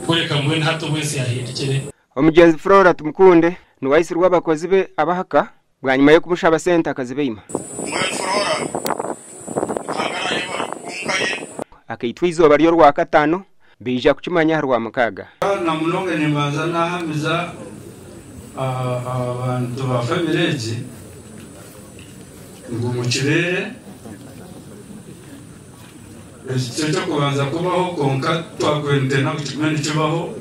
Kureka mbwenu hati obu ensi yaahindukire. Omugyenzi Flora Tumukunde niwe aitsirwe abakozi be ab'ahaka bwanyima y'okumushaba sente akazibaima. Mbwenu Flora, Ruhanga naayebare kuba omu ka ye. Akaitwa eizooba ry'Orwakataano, baija kukimanya aha Rwamukaaga. Na munonga nimbanza nahamiza abantu ba famire egi ngu mukireere eki tikyo ky'okubanza kubaho kwonka twakubaire nitwenda ngu kigume nikibaho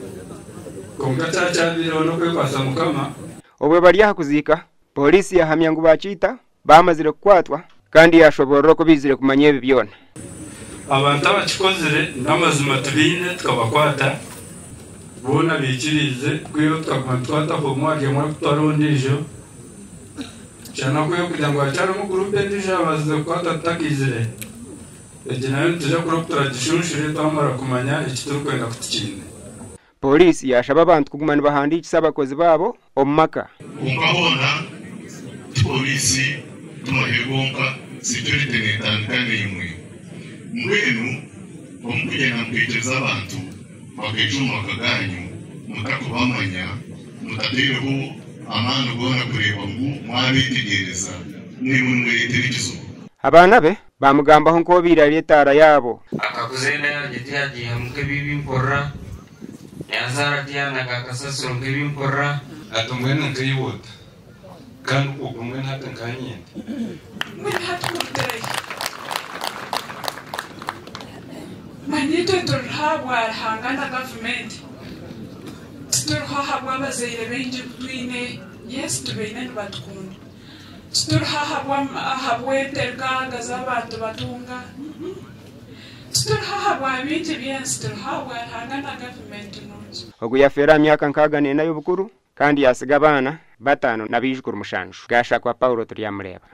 kwonka kyaba kyabaireho n'okwekwatsa Mukama. Obwe bari aha kuziika, Pooriisi yahamya ngu bakiita baamazire kukwatwa kandi yaashoboorora oku baizire kumanya ebi byona. Abantu abakikozire n'amazima tubaine tukabakwata boona baikiriize kwihaho tukaguma nitukwataho omwe ahari omwe arikutwara ondiijo kyanaku kugira ngu hakyarimu guruupu endiijo eyabaasize kukwata tutakaizire egi nayo nituija kureba oku turagishunshura twamara kumanya eki turikwenda ku tukiine. Pooriisi yaashaba abantu kuguma nibahandiikisa abakozi baabo omu maka. Kwonka hoona ti pooriisi ti mahe gonka, security neetandika naimwe. Mbwenu omu kugyenda mukaikiriza abantu bakaija omu maka gaanyu mutarikubamanya, mutataireho amaani goona kureeba ngu mwabeetegyereza, naimwe nimwereetera ekizibu. Abaana be baamugambaho nk'obaire ari etaara yaabo. Akakuza enda yangye tiyagiihamu nk'ebi mpurira, yanzaara tiyanaga aha kasasiro nk'ebi mpurira. Ati mbwenu nkaiwe ota? Kandi okwo mbwenu hati nkaanyenda. Mbwenu hati kurugireyo. Manya itwe turiho ahabwa Ruhanga na gavumenti. Tituriho ahabw'abazaire baingi abu twine. Yes tubaine nibatukunda. Tituriho ahabw'ente rukaaga z'abantu batunga. Tituriho ahabwa bingi by'ensi, turiho ahabwa Ruhanga na gavumenti nungi. Ogu yafeera aha myaka 64 y'obukuru kandi yaatsiga abaana bataano na baijukuru mushanju. Gashakwa Paulo Turyamureeba.